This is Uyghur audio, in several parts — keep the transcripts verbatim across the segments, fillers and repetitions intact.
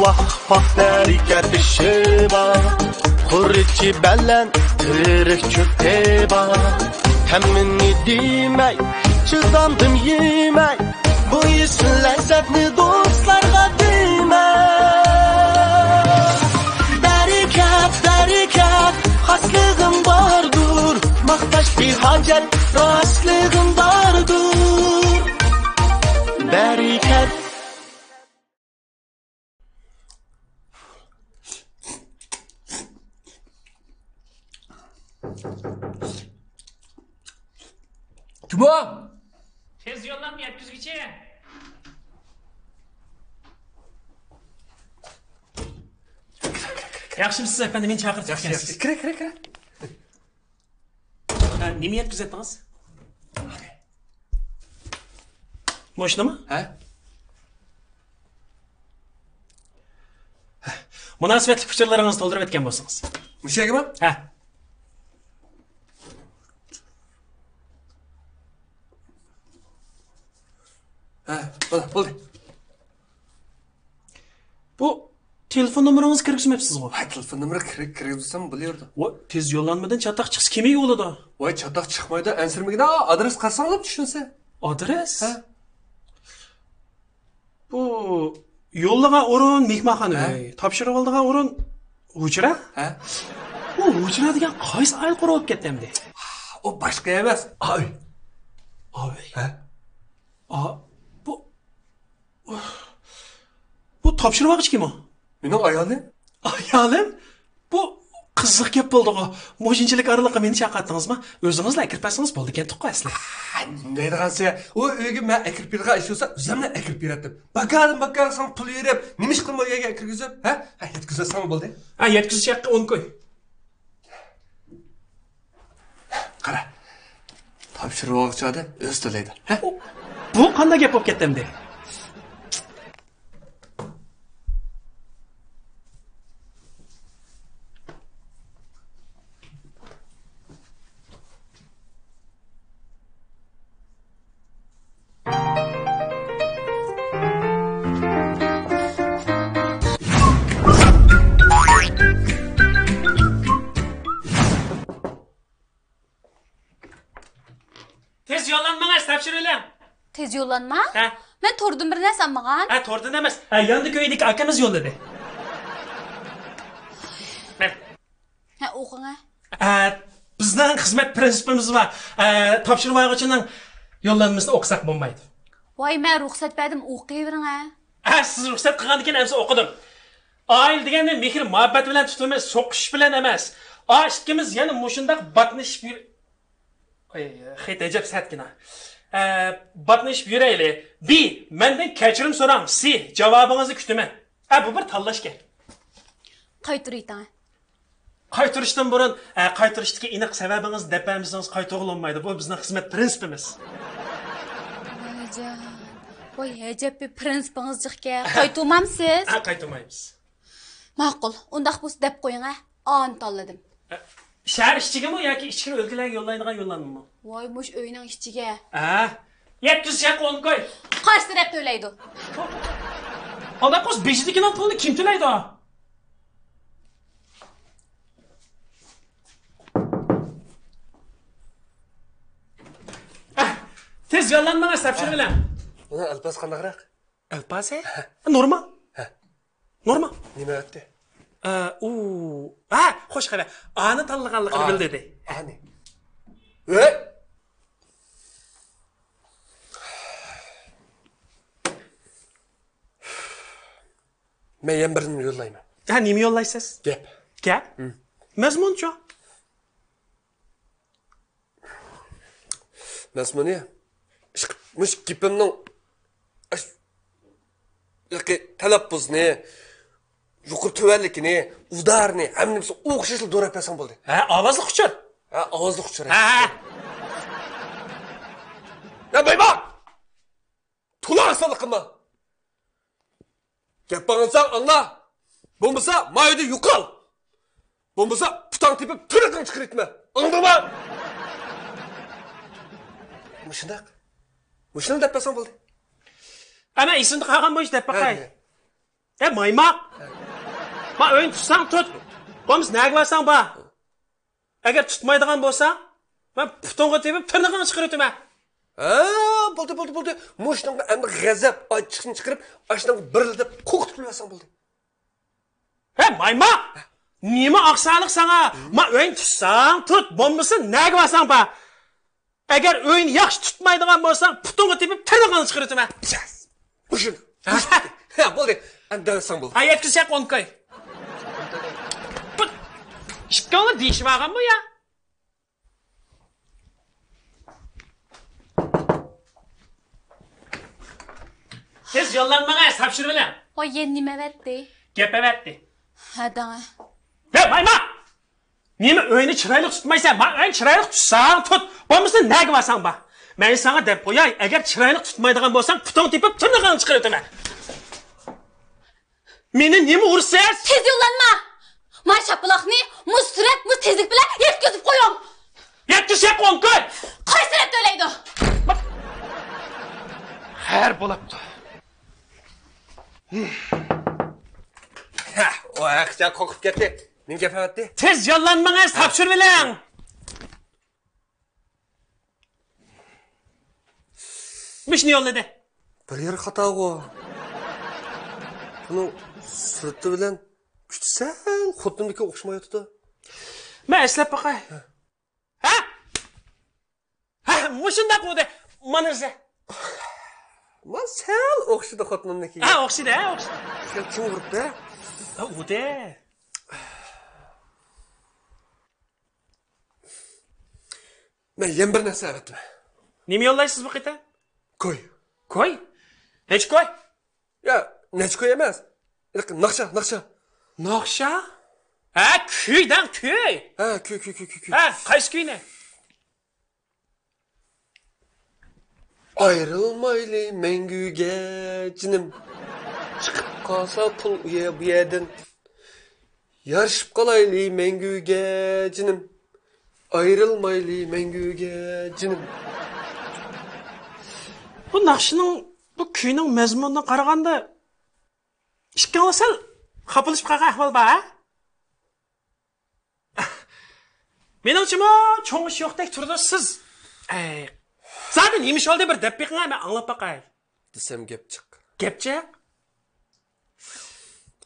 ۋاھ، پاختا رىكەتىشى بار، خۇرۇچى بەلەن تىرىك چۆپى بار. ھەممىنى دېمەي چىدامدىم يېمەي، بۇ يېسىل لەززەتنى دوستلارغا دېمەي. بەرىكەت، بەرىكەت، خاسلىقىڭ باردۇر، ماختاش بىھاجەت، راستلىقىڭ باردۇر. بەرىكەت. كىم ئۇ؟ تېز يوللانما يەتكۈزگۈچى. ياخشىمۇسىز ئەپەندى، مېنى چاقىرتىپ ياخشى، كەلسىز. ياخشى. كىرە، كىرە، كىرە. ھە، نېمە يەتكۈزەتتىڭىز؟ مۇشۇنىمۇ؟ ھە؟ مۇناسىۋەتلىك ئۇچۇرلىرىڭىزنى تولدۇرۇپ ئۆتكەن بولسىڭىز. مۇشۇ يەرگىمۇ؟ ھە. ھە، بولدى، بولدى. بۇ تېلېفون نومۇرىڭىزنى كىرگۈزمەپسىزغۇ؟ ھە، تېلېفون نومۇرى كىر-، كىرگۈزسەم بولۇۋېرىدۇ. ۋاي، تېز يوللانمىدىن چاتاق چىقسا كېمىگە بولىدۇ. ۋاي، چاتاق چىقمايدۇ، ئەنسىرىمىگىن، ئادرېس قارىساڭلار چۈشىنىسە. ئادرېس؟ ھە. بۇ يوللىغان ئورۇن مېھمانخانا ئۆي، تاپشۇرۇۋالىدىغان ئورۇن ھۇجرا؟ ھە؟ بۇ ھۇجرا دېگەن قايسى ئايال قۇرۇپ كەتتى ئەمدى؟ ئۇ باشقا ئەمەس، ئاۋۇ. ئاۋۇ؟ ھە؟ ئا، بۇ، بۇ تاپشۇرۇۋالغۇچى كىم ئۇ؟ مېنىڭ ئايالىم. ئايالىم؟ بۇ قىزىق گەپ بولدىغۇ. مۇشۇنچىلىك ئارىلىققا مېنى چاقىرتتىڭىزمۇ؟ ئۆزىڭىزلا ئەكىرىپ بەرسىڭىز بولىدىكەنتۇققۇ ئەسلى. ھە، نېمە دەيدىغانسىز؟ ئۇ ئۆيگە مەن ئەكىرىپ بېرىدىغان ئىش بولسا، ئۆزۈملا ئەكىرىپ بېرەتتىم. باكارىم باكار ساڭا پۇل بېرىپ، نېمە ئىش قىلىمەن ئۆيگە ئەكىرگۈزۈپ؟ ھە؟ ھە، يەتكۈزسەڭ بولدى. ھە، يەتكۈزۈش ھەققى ئون كوي. قارا، تاپشۇرۇۋالغۇچى ئادەم ئۆزى تۆلەيدۇ. ھە؟ بۇ قانداق گەپ بولۇپ كەتتى ئەمدى؟ تېز يوللانمىڭىز، تاپشۇرۇۋېلىڭ. تېز يوللانما؟ ھە. مەن توردىن بىر نەرسە ئالمىغان. ھە، توردىن ئەمەس. ھە، ياندىكى ئۆيدىكى ئاكىمىز يوللىدى. مەن. ھە، ئوقۇڭە. ھە، بىزنىڭ خىزمەت پىرىنسىپىمىز بار. ھە، تاپشۇرۇۋالغۇچىنىڭ يوللانمىسىنى ئوقۇساق بولمايدۇ. ۋاي، مەن رۇخسەت بەردىم، ئوقۇيۋېرىڭە. ھە، سىز رۇخسەت قىلغاندىكىن ئەمسە ئوقۇدۇم. ئائىلە دېگەننى مېھىر-مۇھەببەت بىلەن تۇتىمىز، سوقۇشۇش بىلەن ئەمەس. ئا، ئىككىمىز يەنە مۇشۇنداق باتنىشىپ يۈر-، ئاي، خېتى ئەجەب سەتكىنا. ئە، باتنىشىپ يۈرەيلى. بى، مەندىن كەچۈرۈم سوراڭ. سى، جاۋابىڭىزنى كۈتىمەن. ئە، بۇ بىر تاللاش گەپ. قايتۇرۇۋېتىڭ. قايتۇرۇشتىن بۇرۇن، ئە، قايتۇرۇشتىكى ئېنىق سەۋەبىڭىزنى دەپ بەرمىسىڭىز قايتۇرغىلى بولمايدۇ. بۇ بىزنىڭ خىزمەت پىرىنسىپىمىز. ۋايجان، ۋاي ئەجەب بىر پىرىنسىپىڭىز جىقكەن. قايتۇرمامسىز؟ ھە، قايتۇرمايمىز. ماقۇل، ئۇنداق بولسا دەپ قويۇڭ ھە. ئانى تاللىدىم. ئە، شەھەر ئىچىگىمۇ ياكى ئىچكىرى ئۆلكىلەرگە يوللايدىغان يوللانمىمۇ؟ ۋاي، مۇشۇ ئۆينىڭ ئىچىگە. ھە، يەتكۈزۈش ھەققى ئون كوي. قارشى تەرەپ تۆلەيدۇ. ئانداق بولسا بېشىدىكىنىڭ پۇلىنى كىم تۆلەيدۇ؟ ئە، تېز يوللانمىڭىز، تاپشۇرۇۋېلىڭ. بۇنىڭ ئەلپازى قانداقراق؟ ئەلپازى؟ نورمال. ھە. نورمال. نېمە ئۆتتى؟ ئە، ئۇ، ھە، خوش خەۋەر. ئانى تاللىغانلىقىنى بىلدى. ئانى. ھەي! مەن يەنە بىرنى يوللايمەن. ھە، نېمە يوللايسىز؟ گەپ. گەپ؟ ھىم. مەزمۇنچۇ؟ مەزمۇنى، ئىشقىلىپ، مۇشۇ گېپىمنىڭ، ئاش-، ياكى تەلەپپۇزنى، يۇقىرى تۆۋەنلىكىنى، ئۇدارىنى، ھەممىسىنى ئوخشاشلا دوراپ بەرسەڭ بولدى. ھە، ئاۋازلىق ئۇچۇر. ھە، ئاۋازلىق ئۇچۇر. ھە، ھە. يا بايبا! تولا ئاسانلىق قىلما. گەپ ئاڭلىساڭ ئاڭلا. بولمىسا ما يەردىن يوقال. بولمىسا پۇتۇڭ تېپىپ تىرىكىڭ چىقىرىۋېتىمەن. ئاڭلىدىڭمۇ؟ مۇشۇنداق. مۇشۇنداق دەپ بەرسەڭ بولدى. ئەنە ئېسىمدە قالغان بويىچە دەپ باقاي. ھە، دە. ئە، مايماق! ما ئۆينى تۇتساڭ تۇت، بولمىسا نەگە بارساڭ بار. ئەگەر تۇتمايدىغان بولساڭ، مەن پۇتۇڭغا تېپىپ تىرنىقىڭنى چىقىرىۋېتىمەن. ھە، بولدى، بولدى، بولدى. مۇشۇنىڭغا ئەمدى غەزەپ ئاچچىقىنى چىقىرىپ، ئاشۇنىڭغا بىرلا دەپ قورقۇتۇپ قويۇۋەرسەڭ بولدى. ھە، مايماق! نېمە ئاقساقلىق ساڭا؟ ما ئۆينى تۇتساڭ تۇت، بولمىسا نەگە بارساڭ بار. ئەگەر ئۆينى ياخشى تۇتمايدىغان بولساڭ، پۇتۇڭغا تېپىپ تىرنىقىڭنى چىقىرىۋېتىمەن. يەس! مۇشۇنداق. ھە، بولدى. ئەمدى دەۋەتسەڭ بولدى. ھە، يەتكۈزسەك ئون كوي. بۇ ئىككىڭلار دېيىشىۋالغانمۇ يا؟ تېز يوللانمىغاي، تاپشۇرۇۋېلىڭ. ۋاي، يەنە نېمە ئەۋەتتى؟ گەپ ئەۋەتتى. ھە، دەڭە. ھە، مايماق! نېمە ئۆينى چىرايلىق تۇتمايسەن؟ ما ئۆينى چىرايلىق تۇتساڭ تۇت، بولمىسا نەگە بارساڭ بار. مەن ساڭا دەپ قوياي، ئەگەر چىرايلىق تۇتمايدىغان بولساڭ، پۇتۇڭ تېپىپ تىرنىقىڭنى چىقىرىۋېتىمەن. مېنى نېمە ئۇرىسىز؟ تېز يوللانما! ما شاپىلاقنى مۇز سۈرئەت، مۇز تېزلىك بىلەن يەتكۈزۈپ قويۇڭ! يەتكۈزسەك ئون كوي! قايسى تەرەپ تۆلەيدۇ؟ ھەر بولاپتۇ. ھە، ئۇ ھەقىچە قورقۇپ كەتتى. نېمە گەپ ئەۋەتتى؟ تېز يوللانمىڭىز، تاپشۇرۇۋېلىڭ. مۇشۇنى يوللىدى. بىر يېرى خاتاغۇ. بۇنىڭ سۈرىتى بىلەن كۈچى سەل خوتۇننىڭكىگە ئوخشىمايۋاتىدۇ. مەن ئەسلەپ باقاي. ھە؟ ھە، مۇشۇنداق بولدى. مانا ئىزى. ما سەل ئوخشىدى خوتۇنۇمنىڭكىگە. ھە، ئوخشىدى، ھە، ئوخشىدى. سەل چىڭ ئۇرۇپتۇ. ھە، ئۇدى. مەن يەنە بىر نەرسە ئەۋەتتىم. نېمە يوللايسىز بۇ قېتىم؟ كوي. كوي؟ نەچچە كوي؟ يا، نەچچە كوي ئەمەس. ناخشا، ناخشا. ناخشا؟ ھە، كۈي دەڭ، كۈي. ھە، كۈي، كۈي، كۈي، كۈي، كۈي. ھە، قايسى كۈينى؟ ئايرىلمايلى مەڭگۈگە جېنىم. چىقىپ قالسا پۇل ئۇ يەر بۇ يەردىن. يارىشىپ قالايلى مەڭگۈگە جېنىم. ئايرىلمايلى مەڭگۈگە جېنىم. بۇ ناخشىنىڭ، بۇ كۈينىڭ مەزمۇنىغا قارىغاندا، ئىككىڭلار سەل خاپىلىشىپ قالغان ئەھۋال بار، ھە؟ مېنىڭچىمۇ چوڭ ئىش يوقتەك تۇرىدۇ سىز. ئەي، زادى نېمە ئىش بولدى، بىر دەپ بېقىڭ، مەن ئاڭلاپ باقاي. دېسەم گەپ جىق. گەپ جىق؟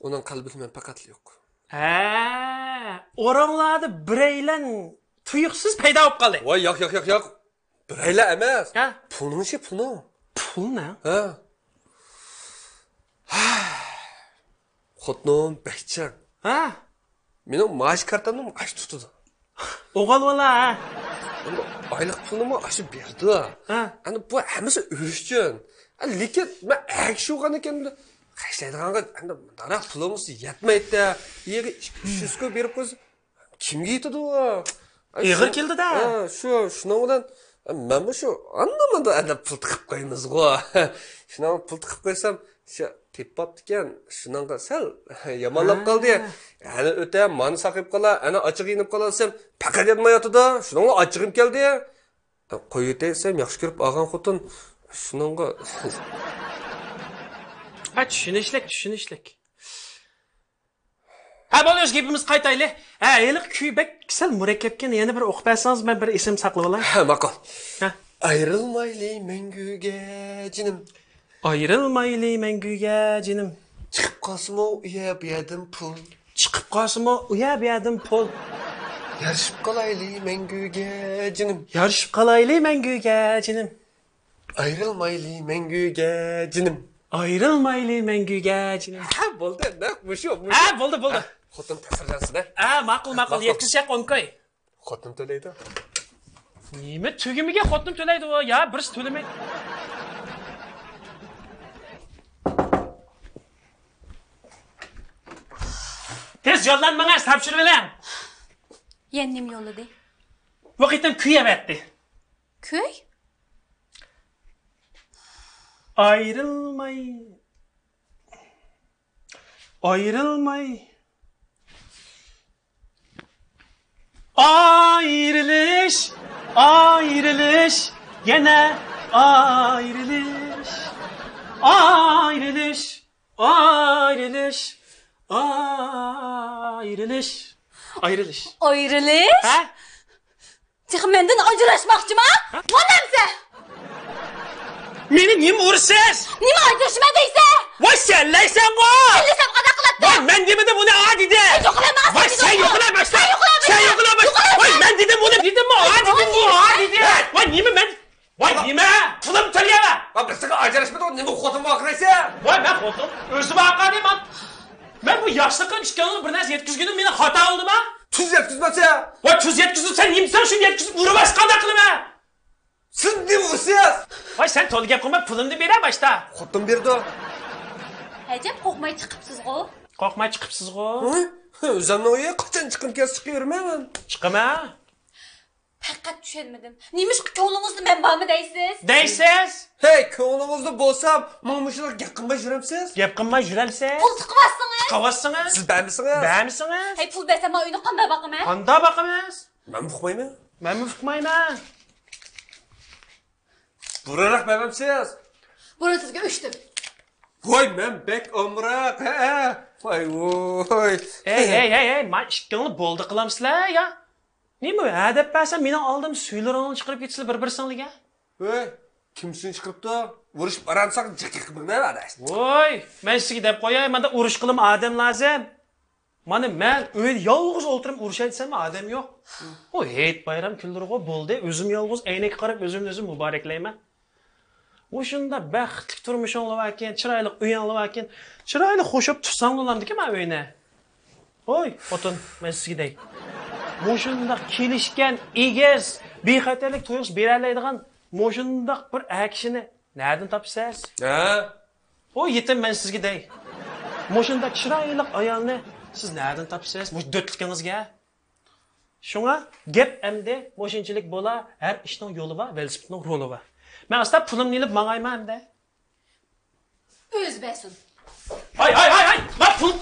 ئۇنىڭ قەلبىدە مەن پەقەتلا يوق. ھە، ئوراڭلاردا بىرەيلەن تۇيۇقسىز پەيدا بولۇپ قالدى. ۋاي، ياق، ياق، ياق، ياق. بىرەيلەن ئەمەس. ھە؟ پۇلنىڭ ئىشى، پۇلنىڭ. پۇلنىڭ؟ ھە. خوتۇنۇم بەك چىڭ. ھە؟ مېنىڭ مائاش كارتامنىمۇ ئاشۇ تۇتىدۇ. ئوغۇل بالا، ھە؟ ئايلىق پۇلنىمۇ ئاشۇ بېرىدۇ. ھە. ئەنە بۇ ھەممىسى ئۆز ئۈچۈن. لېكىن مەن ئەگىشىۋالغان ئىكەن، خەجلەيدىغانغا ئەنە مۇنداقراق پۇلىمىز يەتمەيتتى. يەرگە ئىككى يۈز كوي بېرىپ قويسا، كىمگە يېتىدۇ؟ ئېغىر كېلىدۇ-دە. ھە، شۇ، شۇنىڭ بىلەن مەنمۇ شۇ ئاندا-مۇندا ئەدەپ پۇل تىقىپ قويىمىزغۇ. شۇنىڭ پۇل تىقىپ قويسام، شۇ تېپىپ بوپتىكەن، شۇنىڭغا سەل يامانلاپ قالدى. ھە. ئەنە ئۆتە، مانا ساقىيىپ قالا، ئەنە ئاچچىقى يېنىپ قالا دېسەم، پەقەت يانمايۋاتىدۇ. شۇنىڭغا ئاچچىقىم كەلدى. قويۇۋېتەي دېسەم، ياخشى كۆرۈپ ئالغان خوتۇن، شۇنىڭغا. ھە، چۈشىنىشلىك، چۈشىنىشلىك. ھە، بولدى، ئۆز گېپىمىزگە قايتايلى. ھە، ھېلىقى كۈي بەك سەل مۇرەككەپكەن، يەنە بىر ئوقۇپ بەرسىڭىز، مەن بىر ئېسىمگە ساقلىۋالاي. ھە، ماقۇل. ھە. ئايرىلمايلى مەڭگۈگە جېنىم. ئايرىلمايلى مەڭگۈگە جېنىم. چىقىپ قالسىمۇ ئۇ يەر بۇ يەردىن پۇل. چىقىپ قالسىمۇ ئۇ يەر بۇ يەردىن پۇل. يارىشىپ قالايلى مەڭگۈگە جېنىم. يارىشىپ قالايلى مەڭگۈگە جېنىم. ئايرىلمايلى مەڭگۈگە جېنىم. ئايرىلمايلى مەڭگۈگە جېنىم. ھە، بولدى، نەق مۇشۇ، مۇشۇ. ھە، بولدى، بولدى. ھە، خوتۇن تەسىرلەنسىنە. ھە، ماقۇل، ماقۇل، ماقۇل. يەتكۈزسەك ئون كوي. خوتۇن تۆلەيدۇ. نېمە تۈگىمىگەن خوتۇن تۆلەيدۇ ئۇ؟ يا، بىرسى تۆلىمەيدۇ. تېز يوللانمىڭىز، تاپشۇرۇۋېلىڭ. يەنە نېمە يوللىدى؟ بۇ قېتىم كۈي ئەۋەتتى. كۈي؟ ئايرىلماي، ئايرىلماي. ئايرىلىش، ئايرىلىش، يەنە ئايرىلىش، ئايرىلىش. ئايرىلىش، ئايرىلىش، ئايرىلىش. ئايرىلىش؟ ھە؟ تېخى مەندىن ئاجراشماقچىما؟ ھە؟ ۋاللامسە! مېنى نېمە ئۇرىسىز؟ نېمە ئاجرىشىمەن دەيسە؟ ۋاي سەنلەيسەنغۇ! سەنلىسەم قانداق قىلاتتى؟ ۋاي مەن دېمىدىم ئۇنى ئا دېدى! سەن يوقىلايمەن! ۋاي سەن يوقىلايمەن! سەن يوقىلايمەن! ۋاي مەن دېدىم ئۇنى دېدىممۇ ئا دېدىممۇ ئا دېدى! ۋاي نېمە مەن ۋاي نېمە؟ پۇلۇم تۆلىيەلە! ۋاي بىر ساڭا ئاجراشمىدىڭ، نېمە خوتۇنغا ئاقىرايسەن؟ ۋاي مەن خوتۇن ئۆزۈم ئاقارنى مەن. مەن بۇ ياشلىقىم ئىككىڭلار بىر نەرسە يەتكۈزگىنىم مېنىڭ خاتالىقىمۇ؟ تۈز يەتكۈزمەپسەن. ۋاي تۈز يەتكۈزدۈم، سەن نېمە دېسەڭ شۇنى يەتكۈزۈپ ئۇرۇۋەرسە قانداق قىلىمەن؟ سىز نېمە ئۇرىسىز؟ ۋاي سەن تولا گەپ قىلما، پۇلۇمنى بېرە باشتا. خوتۇن بېرىدۇ. ئەجەب قورقماي چىقىپسىزغۇ؟ قورقماي چىقىپسىزغۇ؟ ھە؟ ئۆزۈمنىڭ ئۆيى قاچان چىققۇم كەلسە چىقىۋېرىمەن. چىقىمەن. پەقەت چۈشەنمىدىم. نېمىشقا كۆڭلىڭىزدە مەن بارمۇ دەيسىز؟ دەيسىز! ھەي، كۆڭلىڭىزدە بولسام، مانا مۇشۇنداق گەپ قىلماي يۈرەمسىز؟ گەپ قىلماي يۈرەمسىز؟ پۇل تىقىۋاتسىڭىز؟ تىقىۋاتسىڭىز؟ سىز بەرمىسىڭىز؟ بەرمىسىڭىز؟ ھەي، پۇل بەرسەم، مانا ئۆينى قانداق باقىمەن؟ قانداق باقىمىز؟ مەنمۇ ئۇقمايمەن. مەنمۇ ئۇقمايمەن. بۇرۇنراق بەرمەمسىز؟ بۇرۇن سىزگە ئۆچتۈم. ۋاي، مەن بەك ئامراق، ھە؟ ۋاي، ۋوي. ھەي، ھەي، ھەي، ھەي، ما ئىككىڭلار بولدى قىلامسىلەر يا؟ نېمە، ھە دەپ بەرسەم، مېنىڭ ئالدىمدا سۈيلىرىڭلارنى چىقىرىپ كېتىسىلەر بىر-بىرسىڭلارگە. ھەي، كىم سۈينى چىقىرىپتۇ؟ ئۇرۇشۇپ بارامساق جىق يېقىپ مېڭىڭلار ئاداش. ۋوي، مەن سىزگە دەپ قوياي، ماندا ئۇرۇشقىلىمۇ ئادەم لازىم. مانا مەن ئۆيدە يالغۇز ئولتۇرۇپ ئۇرۇشاي دېسەممۇ ئادەم يوق. ئۇ ھېيت بايرام كۈنلىرىغۇ بولدى، ئۆزۈم يالغۇز ئەينەككە قاراپ ئۆزۈمنى ئۆزۈم مۇبارەكلەيمەن. مۇشۇنداق بەختلىك تۇرمۇشۇڭلار باركەن، چىرايلىق ئۆيۈڭلار باركەن، چىرايلىق خۇشۇپ تۇرساڭ بولامدىكىن مانا ئۆينى. ھوي، خوتۇن، مەن سىزگە دەي. مۇشۇنداق كېلىشكەن، ئېگىز، بىخەتەرلىك تۇيغۇسى بېرەلەيدىغان مۇشۇنداق بىر ئەر كىشىنى نەدىن تاپىسىز؟ ھە؟ ئۇ يېتىم مەن سىزگە دەي. مۇشۇنداق چىرايلىق ئايالنى سىز نەدىن تاپىسىز؟ مۇشۇ دۆتلۈكىڭىزگە. شۇڭا گەپ ئەمدى مۇشۇنچىلىك بولا، ھەر ئىشنىڭ يولى بار، ۋېلىسىپىتنىڭ رولى بار. مەن ئاستا پۇلۇمنى ئېلىپ ماڭايمەن ئەمدى. ئۆزى بەرسۇن. ھاي، ھاي، ھاي، ھاي! ۋاي پۇل!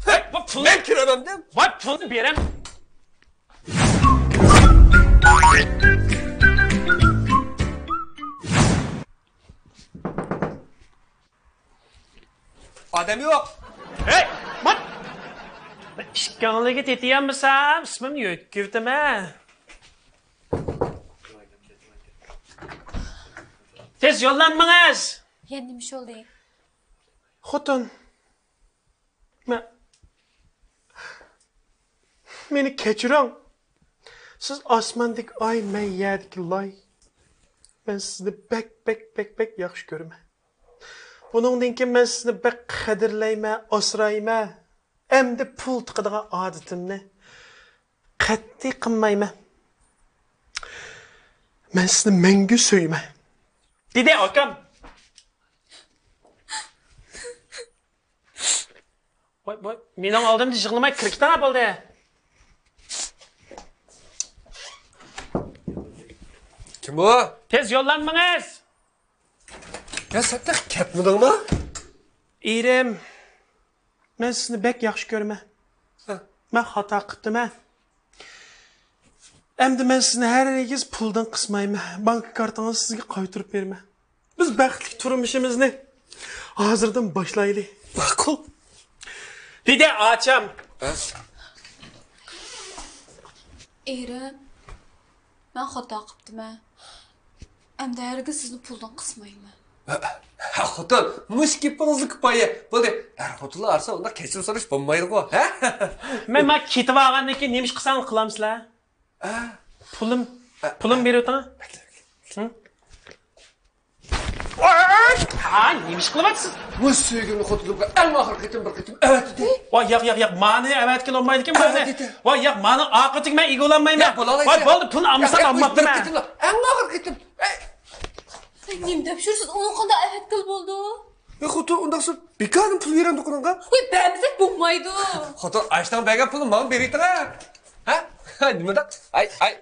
ۋاي پۇل! مەن كىرەمەن دەم. ۋاي پۇلنى بېرەم. ئادەم يوق. ھەي، مات! ئىككىڭلارگە تېتىيالمىسام، ئىسمىمنى يۆتكىۋېتىمەن. تېز يوللانمىڭىز! يەنە نېمە ئىش بولدى؟ خوتۇن، مە-، مېنى كەچۈرۈڭ. سىز ئاسماندىكى ئاي، مەن يەردىكى لاي. مەن سىزنى بەك، بەك، بەك، بەك ياخشى كۆرىمەن. بۇنىڭدىن كېيىن مەن سىزنى بەك قەدىرلەيمەن، ئاسرايمەن. ئەمدى پۇل تىقىدىغان ئادىتىمنى قەتئىي قىلمايمەن. مەن سىزنى مەڭگۈ سۆيىمەن. دېدى ئاكام. ۋاي، ۋاي، مېنىڭ ئالدىمدا يىغلىماي كىرىپ كېتىڭە بولدى. كىم ئۇ؟ تېز يوللانمىڭىز! يا، سەن تېخى كەتمىدىڭما؟ ئېرىم، مەن سىزنى بەك ياخشى كۆرىمەن. ھە. مەن خاتا قىپتىمەن. ئەمدى مەن سىزنى ھەرگىز پۇلدىن قىسمايمەن. بانكا كارتىڭىزنى سىزگە قايتۇرۇپ بېرىمەن. بىز بەختلىك تۇرمۇشىمىزنى ھازىردىن باشلايلى. ماقۇل. دېدى ئاچام. ھە؟ ئېرىم، مەن خاتا قىپتىمەن. ئەمدى ھەرگىز سىزنى پۇلدىن قىسمايمەن. ھە، ھە، خوتۇن، مۇشۇ گېپىڭىزلا كۇپايە. بولدى، ئەر خوتۇنلار ئارىسىدا ئۇنداق كەچۈرۈم سورىشىپ بولمايدىغۇ، ھە؟ مەن، مەن كېتىۋالغاندىن كېيىن نېمە ئىش قىلساڭلار قىلامسىلەر؟ ھە؟ پۇلۇم، ھە، پۇلۇم ھە. بېرىۋېتىڭ. ھە، نېمە ئىش قىلىۋاتىسىز؟ مۇشۇ سۆيگۈمنى خوتۇنۇمغا ئەڭ ئاخىرقى قېتىم بىر قېتىم ئەۋەتتى. ۋاي، ياق، ياق، ياق، مانى ئەۋەتكىلى بولمايدىكەن، مانى. ئەۋەتتى. ۋاي، ياق، مانى ئاقىتىگە مەن ئىگە بولالمايمەن. ياق، بولالايسەن. ۋاي، بولدى، پۇلنى ئالمىسام ياق، ياق، ئالماپتىمەن. بىر قېتىملا، ئەڭ ئاخىرقى قېتىم. ئەي. سەن نېمە دەپ يۈرسىز؟ ئۇنى قانداق ئەۋەتكىلى بولىدۇ؟ يا خوتۇن، ئۇنداقسا بىكاردىن پۇل بېرەمدۇ قۇلۇڭغا؟ ۋاي، بەرمىسەك بولمايدۇ. خوتۇن، ئاشتىن بەرگەن پۇلنى ماڭا بېرىۋېتىڭە. ھە؟ نېمىنداق؟ ئاي، ئاي.